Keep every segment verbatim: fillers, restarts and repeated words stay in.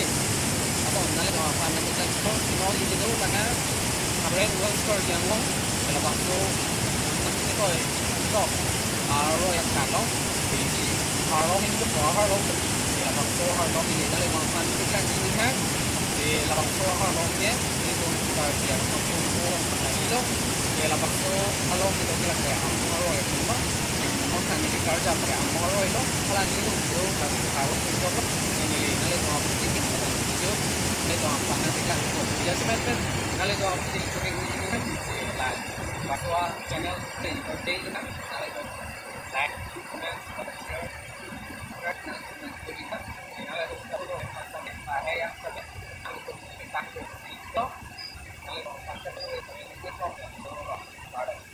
Apo nanglitum aphan nangkecharli, non nelitum lake Hamren West Karbi Anglong, labangso nangketoi, tok, arlo ya kalong, di arlo hini to, arlo, labangso arlo hini nanglitum aphan nangkecharli nang, di labangso arlo ke, nelitum Karbi Anglong along, di labangso arlo hini to, lake among arlo ya kalong, among kami di karja pada among arlo lo, hala nelitum, Karbi arlo hini to, neli, nanglitum aphan nangkecharli, nelitum aphan nangkecharli, ya semen pen, nanglitum aphan nangkecharli, like, Patwa channel, entertain, nanglitum like, comment, share, subscribe, nanglitum nanglitum nanglitum nanglitum nanglitum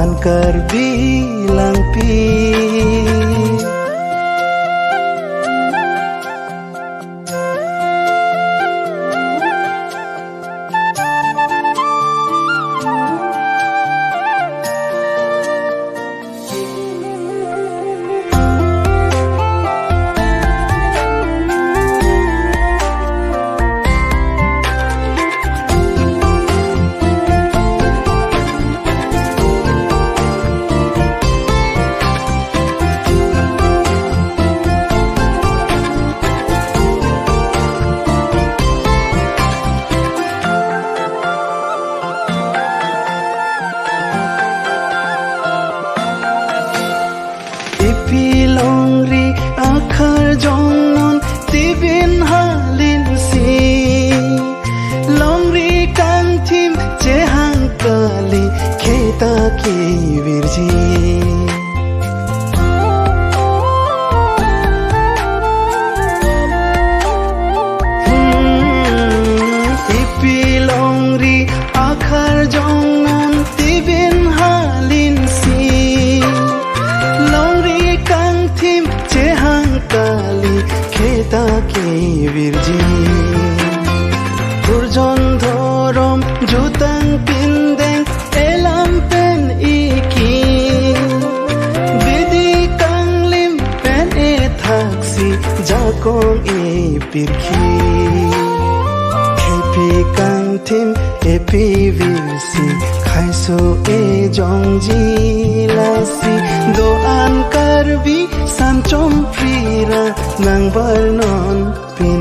An Karbi Langpi. Epi longri akhar jong non tibin halinsi, longri kangthim chehang kali kheta kevirji. Hmm, epi longri akhar jong non tibin halinsi, longri kangthim chehang kali kheta kevirji. Turjon dhorom jutang pindeng elam pen iki, bidi kanglim pen ethaksi jakong epirkhi. Epi kangthim epi virsi khaiso ejongji lasi, do-an Karbi San Chomphri ra nangbar non pin.